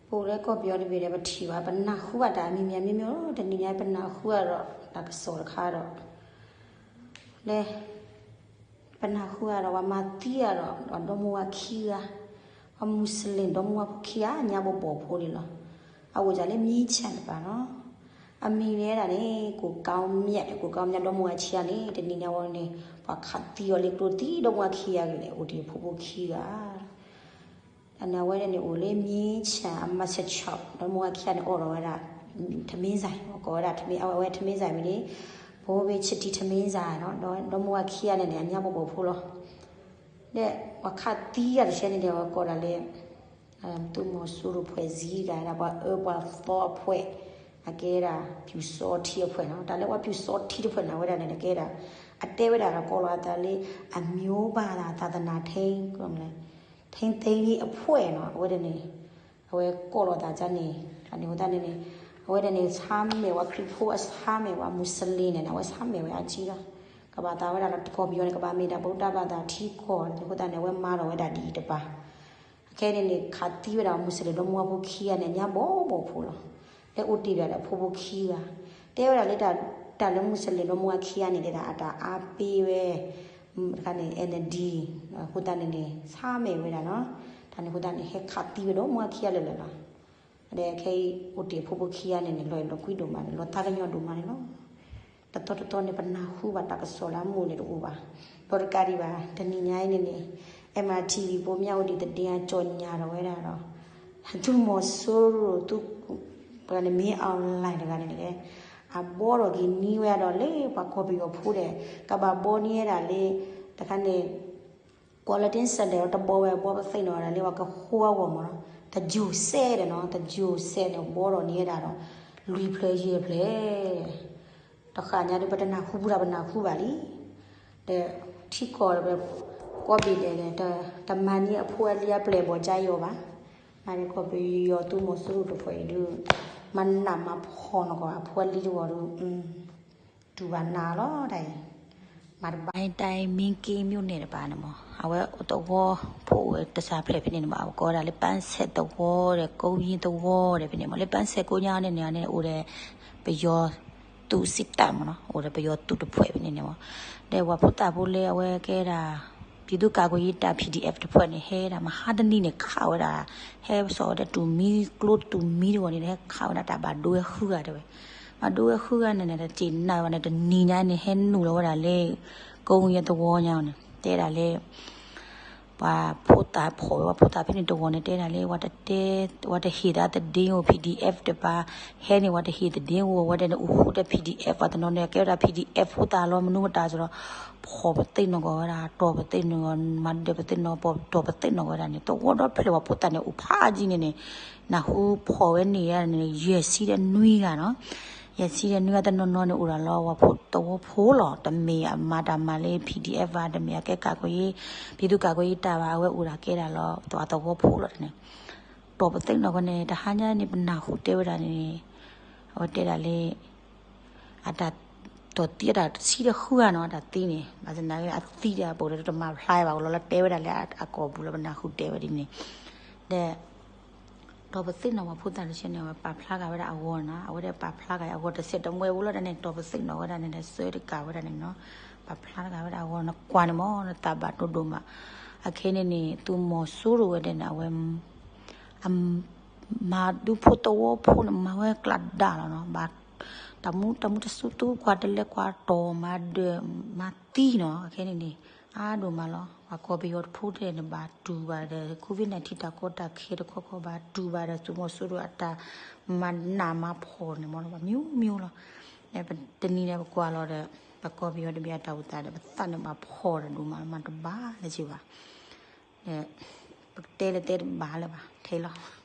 ပအိၣ်လၢကီၢ်ပယီၤတဘ့ၣ်ဒီး ပထံၣ်ဘၣ် ပနၢ်ဟူဘၣ်တၢ်မံၤမံၤမံၤမံၤလီၤ. တနံၤညါပနၢ်ဟူဘၣ်ဒီး တၢ်ကစီၣ်တခါဒီး လၢ ပနၢ်ဟူဘၣ်ဒီး ပှၤမၤသံအီၤဒီး ဒီမါဝၤခံဂၤ, ပှၤမူစလ့ၣ်ဒီမါဝၤဖိခံဂၤ ညါဘီဘီၣ်ဖိန့ၣ်လီၤ. အအိၣ်ဒၣ်လၢ မြင်းခြံ တပၤလီၤ. အမံၤန့ၣ်ဝဲဒၣ်န့ၣ် ကိုကောင်းမြတ်, ကိုကောင်းမြတ် ဒီမါဝၤခံဂၤန့ၣ် တနံၤညါဝဲန့ၣ် ပှၤခးသံအီၤလၢကျိသံ ဒီမါဝၤခံဂၤဂ့ၤန့ၣ် အိၣ်တ့ၢ်ဖိဖိခံဂၤ တၣ်န့ၣ် အဝဲဒၣ်န့ၣ် အိၣ်လၢ မြင်းခြံ အမတ်ဆဲးဆီး, ဒီမါဝၤခံဂၤန့ၣ် အိၣ်ဒီးဝဲဒၣ် ထမင်းဆိုင်, ကိးဝဲဒၣ် ထမင်း, အဝဲ ထမင်းဆိုင် မ့ၢ်န့ၣ် ဘိဘ့ၣ် ချစ်တီ ထမင်းဆိုင် နီၤ, ဒီမါဝၤခံဂၤန့ၣ်န့ၣ် အညါဘီဘီၣ်ဖိလီၤ. ဒီးပှၤခးသံဂၤတဆဲန့ၣ်ဒီး အဝဲကိးဒၣ်လၢ သုးမီၤစိရိၤ အဖွဲ့အစည်း တဂၤဒၣ် ပှၤအၢပှၤသီအဖှဲး, အကဲဒၣ် ပျူစောထီးအဖွဲ့နီၤ, တၢ်လၢပှၤပျူစောထီးတဖှဲးန့ၣ် အဝဲဒၣ်န့ၣ် ကဲဒၣ် အတဲဝဲဒၣ်ဒီး ကိးလီၤအသးလၢ အမျိုးဘာသာသာသနာထိန်း ထိန်းသိမ်းရေးအဖွဲ့နီၤ, အဝဲဒၣ်န့ၣ် အဝဲကိးလီၤသးန့ၣ်, တၢ်န့ၣ်အဃိသတးန့ၣ်န့ၣ် အဝဲဒၣ်န့ၣ် ဆါမဲာ်ဝဲခရံာ်ဖိ အဆါမဲာ်ဝဲမူစလ့ၣ်န့ၣ်န့ၣ် အဝဲဆါမဲာ်ဝဲအါကံလီၤ. ကဘၣ်သးဝဲဒၣ်လၢကီၢ်ပယီၤန့ၣ် ကဘၣ်မ့ၢ်ဒၣ် ဗုဒ္ဓဘာသာထံကီၢ်န့ၣ် အဃိသတးန့ၣ် အဝဲမၤထီၣ်ဝဲဒၣ်ဒ်အံၤတပၤ အခဲန့ၣ်န့ၣ် ခးသံဝဲဒၣ်မူစလ့ၣ်ဒီမါဝၤဖိခံဂၤန့ၣ် ညါဘီဘီၣ်ဖိလီၤ. လၢအိၣ်တ့ၢ်ဒၣ်ဒီးဖိဖိခံဂၤ, တဲဝဲဒၣ်လၢ တၢ်လၢမူစလ့ၣ်ဒီမါဝၤခံဂၤန့ၣ် တဲဒၣ်အတၢ်အါပ့ၤဝဲ တခါန့ၣ် NLD အဃိသတးန့ၣ်န့ၣ် ဆါမဲာ်ဝဲဒၣ်နီၤ, တၢ်န့ၣ်အဃိသတးန့ၣ် ဟဲခးသံဝဲဒီမါဝၤခံဂၤလၢာ်လၢာ်လီၤ. ဒီးခဲအံၤအိၣ်တ့ၢ်ဖိဖိခံဂၤန့ၣ်န့ၣ် လီၤအဲၣ်လီၤကွံဒိၣ်မးန့ၣ် လီၤသးကညီၤဒိၣ်မးန့ၣ်လီၤ. တသီတသီန့ၣ် ပနၢ်ဟူဘၣ်တၢ်ကစီၣ်လၢအမိၢ်န့ၣ်တအိၣ်ဘၣ်. ဒီးတကးဒံးဘၣ် တနံၤညါအံၤန့ၣ်န့ၣ် MRTV ဖိ မြဝတီသတင်း အကြော်ငြာ ထီၣ်ဝဲဒၣ်ဒီး သုးမီၤစိရိၤ သုး ပှၤန့ၣ် မင်းအောင်လှိုင် တဂၤန့ၣ်န့ၣ် အဘှီထီၣ်က့ၤန့ၢ်ဝဲဒၣ်ဒီးလၢပှၤကီၢ်ပယီၤဖိဒီး ကဘၣ်ဘှီန့ၢ်ဝဲဒၣ်လၢ တခါန့ၣ် quarantine center တဘှီဝဲ ဘှီပသ့ၣ်နီၣ်ဝဲဒၣ်လၢပှၤကဟိအဂီၢ်မးနီၤ, တယိၤစဲးဒီးနီၤ, တယိၤစဲးန့ၣ် ဘှီထီၣ်န့ၢ်ဝဲဒၣ်ဒီး လွံၢ်ဖျၢၣ်ယဲၢ်ဖျၢၣ် တဃၣ်ညါဒီး ပတနၢ်ဟူပူၤဒီး ပနၢ်ဟူဘၣ်လံ. ဒီးထံကီၢ် ကီၢ်ပယီၤန့ၣ် တမၤန့ၢ်အဖိအလံၤအပျဲၢ်အဘီၣ်ကါယီၤဘၣ်. မၤဒီးကီၢ်ပယီၤသုးမီၤစိရိၤတဖှဲးအံၤဒီး မၤနးမၤဖှီၣ်န့ၢ်ကီၢ်အဖိအလံၤတဝီၤဒီး တူၢ်ဘၣ်နးလီၤတၢ်အံၤ, မၤတဘၣ် တိုင်း မင်းကင်းမြို့နယ် တပၤန့ၣ်မး အဝဲသဝီဖိအိၣ်ဝဲတစၢ်ဖျၢၣ်ဖဲန့ၣ်န့ၣ်မး အဝဲကိးဝဲဒၣ်လၢ ပန်းဆက် သဝီဒီး ကုန်းမြင့် သဝီဒီးဖဲန့ၣ်မး လၢ ပန်းဆက် ကိးညါန့ၣ်န့ၣ် အန့ၣ်အိၣ်ဒီး ပယီၤသုးစစ်တပ် မးနီၤ, အိၣ်ဒီးပယီၤသုးတဖှဲးဖဲန့ၣ်န့ၣ်မး, ဒီးပှၤဖိသၣ်ဖိလၢအဝဲကဲဒၣ် ပြည်သူ့ကာကွယ်ရေးတပ် PDF တဖှဲးန့ၣ် ဟဲဒၣ်မဟါတနံၤန့ၣ် ခးဝဲဒၣ် ဟဲစိာ်ဝဲဒၣ်တူၢ်မံကျိတူၢ်မံတဝီၤန့ၣ် ဟဲခးဝဲဒၣ်တၢ်ဘၣ်ဒိဝဲဃုဂၤတဲဝဲ, ဘၣ်ဒိဝဲဃုဂၤန့ၣ်န့ၣ် တစံးနၤဝဲန့ၣ် တနံၤညါန့ၣ် ဟဲနုာ်လီၤဝဲဒၣ်လၢ ကုန်းမြင့် သဝီညါန့ၣ် တဲဒၣ်လၢ ပှၤဖိသၣ်ဖီၣ်ဝဲ ပှၤဖိသၣ်ဖဲန့ၣ်တဝီၤန့ၣ် တဲဒၣ်လၢ ပှၤတတဲ ပှၤတဟ့ၣ်သးသဒ့အိၣ် PDF တပၤ ဟဲန့ၣ် ပှၤတဟ့ၣ်သဒ့အိၣ်ဝဲဒၣ်န့ၣ် အိၣ်ဃူဒီး PDF ပှၤတနီၤန့ၣ် ကဲဝဲဒၣ် PDF ဖိသၣ်လီၤ မနုၤမတၤစ့ၢ်ဒီး ဖီၣ်ပသ့ၣ်နီၣ်ကီၢ်ဝဲဒၣ် တီၢ်ပသ့ၣ်နီၣ် မၤဒၢးပသ့ၣ်နီၣ် တီၢ်ပသ့ၣ်နီၣ်ကီၢ်ဝဲဒၣ်န့ၣ် သဝီဒီဖျၢၣ်ပှၤဖိသၣ်န့ၣ် အိၣ်ဖးကံန့ၣ်န့ၣ် နၢ်ဟူဖီၣ်ဝဲန့ၣ်န့ၣ် ယဲၢ်ဆံဒီးနွံဂၤနီၤ ယဲၢ်ဆံဒီးနွံဂၤတနီၤနီၤန့ၣ် အိၣ်ဒၣ်လီၤ ပှၤဖိသဝီဖိလီၤ တမ့ၢ်အမၤတၢ်မၤလၢ PDF ဘၣ် တမ့ၢ်အကဲ ကာကွယ်ရေး ပြည်သူ့ကာကွယ်ရေးတပ် ဘၣ် အဝဲအိၣ်ဒၣ်ကဲဒၣ်လီၤ ပှၤသဝီဖိလီၤန့ၣ် တီၢ်ပသ့ၣ်နီၣ်ကီၢ်န့ၣ် တဟါညါန့ၣ် ပနၢ်ဟူတဲဝဲဒၣ်န့ၣ် အဝဲတဲဒၣ်လၢ အတၢ်တီၢ်သံအတၢ်ဆံတဃုဂၤနီၤ အတၢ်သံန့ၣ် ဘၣ်ဆၣ်သနာ်က့ အသံဒၣ်ပအိၣ်ဒီးတမၤဖျါဘၣ် အိၣ်လီၤလၢတဲဝဲဒၣ်လၢအကိာ်ပူၤလၢပနၢ်ဟူတဲဝဲဒ်န့ၣ် ဒီး တီၢ်ပသ့ၣ်နီၣ်ပှၤဖိသၣ်တဆဲန့ၣ် အဝဲပာ်ဖျါဂၤဝဲဒၣ်အဂီၤနီၤ အဝဲဒၣ်ပာ်ဖျါဂၤအဂီၤတဆဲးတမှဲဝဲလီၤတၢ်န့ၣ် တီၢ်ပသ့ၣ်နီၣ်ဝဲဒၣ်န့ၣ် ဆၢတကးဝဲဒၣ်န့ၣ်နီၤ ပာ်ဖျါတဂၤဝဲဒၣ်အဂီၤ နကွၢ်န့ၣ်မး နသးဘၣ်ဒိဒိၣ်မး အခဲန့ၣ်န့ၣ် သုးမီၤစိရိၤဝဲဒၣ်န့ၣ် အဝဲ အ မၤဒူဖိသဝီဖိန့ၣ် မၤဝဲကျးဒၣ်လီၤနီၤ ဘၣ် တၢ်မူတၢ်မူတစူသူကွၢ်တလဲကွၢ်တီၢ်မၤဒၢးမၤသံနီၤ အခဲန့ၣ်န့ၣ် အါဒိၣ်မးလီၤ ပှၤကီၢ်ပယီၤတဖိတဲန့ၣ် ဘၣ်တူၢ်ဘၣ်ဒီး COVID nineteen တၢ်ကီတၢ်ခဲတခီခီ ဘၣ်တူၢ်ဘၣ်ဒီး သုးမီၤစိရိၤအတၢ်မၤနးမၤဖှီၣ်န့ၣ်မး ဘၣ်မျိုးမျိုးလီၤ တနံၤန့ၣ်ပကွၢ်လီၤဒီး ပကီၢ်ပယီၤတဘ့ၣ်အတၢ်အိၣ်သးဒီး ပသးန့ၣ်ဘၣ်ဖှီၣ်ဒီးဒိၣ်မး မၤတဘၣ်လၢၤဘၣ် ပကတဲလၢတဲတဘၣ်လၢၤဘၣ် ထဲလီၤ